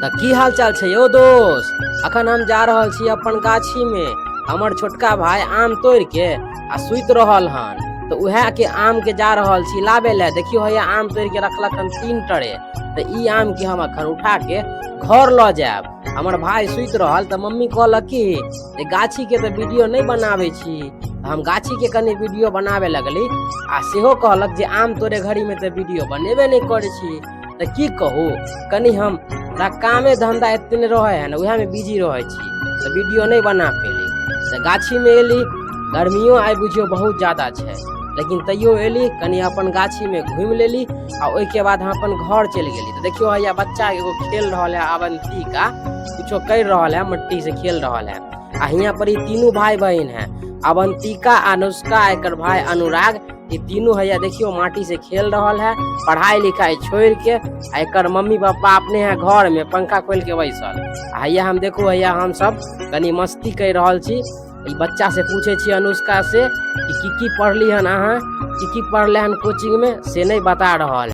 तऽ की हाल चाल छै यौ दोस्त। अखन हम जा रहल छी अपन गाछी में। हमर छोटका भाई आम तोड़ के आ सुति रहल हन, तऽ उएह के आम के जा रहल छी लाबे लए। देखियौ हैया आम तोड़ के रखलक हन 3 ट्रे, तऽ ई आम के हम अखन उठा के घर लऽ जायब। हमर भाई सुति रहल तऽ मम्मी कहलक कि जे गाछी के तऽ वीडियो नहि बनाबै छी, तऽ हम गाछी के कनि वीडियो बनाबे लगली आ सेहो कहलक जे आम तोड़े घड़ी में तऽ वीडियो बनेबे नहि करै छी। तऽ की कहू, कनि हम कामे धंधा एते नहि रहै है ने, उएह में बिजी रहै छी, तऽ वीडियो नहि बना पेली। तऽ गाछी में एली, गर्मियो आइ बुझियौ बहुत ज्यादा छै, लेकिन तैयो एली कनि अपन गाछी में घुमि लेली आ ओहिके बाद हम अपन घर चलि गेली। तऽ देखियौ हैया बच्चा एगो खेल रहल है, अवंतिका कुछो करि रहल है, मट्टी से खेल रहल है। आ हियाँ पर ई तीनू भाई बहिन है, अवंतिका, अनुष्का, एकर भाई अनुराग। ई तीनू हैया देखियो माटी से खेल रहल है पढ़ाई लिखाई छोड़ के। आ एकर मम्मी पापा अपने है घर में पंखा खोल के बैसल। आ हैया हम देखू हैया हम सब कनि मस्ती कर रहल छी। ई बच्चा से पूछे छी अनुष्का से कि की की पढ़ली हन अहाँ, की की पढ़ले हन कोचिंग में, से नहीं बता रहल।